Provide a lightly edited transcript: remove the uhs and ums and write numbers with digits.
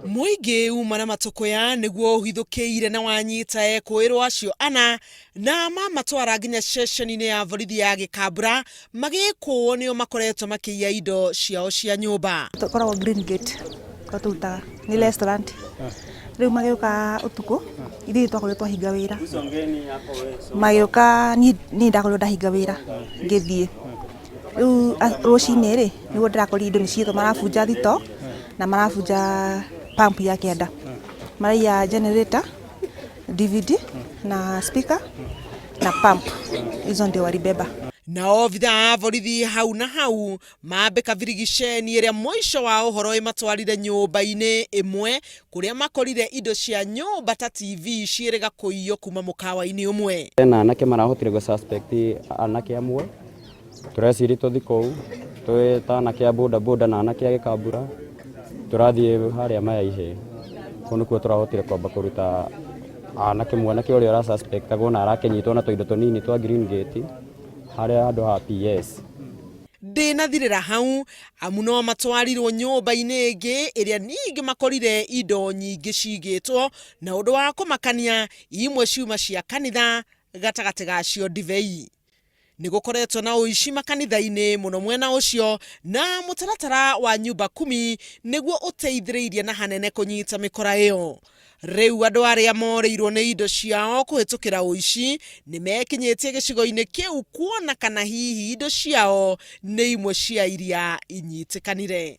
Mũingĩ uma na matũkũya nĩguo ũhithũkĩire na wanyita ekũĩrwo acio ana na mamatwara nginya ceceni-inĩ ya borithi ya Gĩkambura magĩkũo nĩo makoretwo makĩiya indo ciao cia nyũmba. Tũkoragwo Green Gate kũrĩa tũrutaga nĩ restaurant rĩu magĩũka ũtukũ ithuĩ twakorirwo twahinga wĩra magĩũka niĩ ndakorirwo ndahinga wĩra ngĩthiĩ rĩu rũcinĩ rĩ nĩguo ndĩrakorire indo nĩ ciiyĩtwo marabunja thitoo na marabunja pump ya kĩanda maraiya generator, DVD na speaker na pump hizo ndio walibeba. Na obithaa a borithi hau na hau mambĩka birigiceni ĩrĩa mũico wa ũhoro ĩmatwarire nyũmba-inĩ ĩmwe kũrĩa makorire indo cia nyũmba ta TV ciĩrĩga kũiywo kuma mũkawa-inĩ ũmwe. Hena anake marahotire gũ suspect anake amwe, tũreciria tũthiĩ kũu twĩ ta anake a boda boda na anake a Gĩkambura, tũrathiĩ harĩa Maya Ihĩ, kũu nĩkuo tũrahotire kwamba kũruta anake mwanake ũrĩa ũra suspect agwo na arakĩnyitwo na tũindo tũnini twa Green Gate harĩa handũ ha PS. Ndĩnathirĩra hau amu no matwarirwo nyũmba-inĩ ĩngĩ ĩrĩa ningĩ makorire indo nyingĩ cigĩtwo na ũndũ wa kũmakania imwe ciuma cia kanitha gatagatĩ gacio ndibei. Nĩ gũkoretwo na ũici makanitha-inĩ mũno mwena ũcio na mũtaratara wa nyumba kumi nĩguo ũteithĩrĩirie na hanene kũnyita mĩkora ĩyo. Rĩu andũ arĩa morĩirwo nĩ indo ciao kũhĩtũkĩra ũici nĩ mekinyĩtie gĩcigo-inĩ kĩu kuona kana hihi indo ciao nĩ imwe cia iria inyitĩkanire.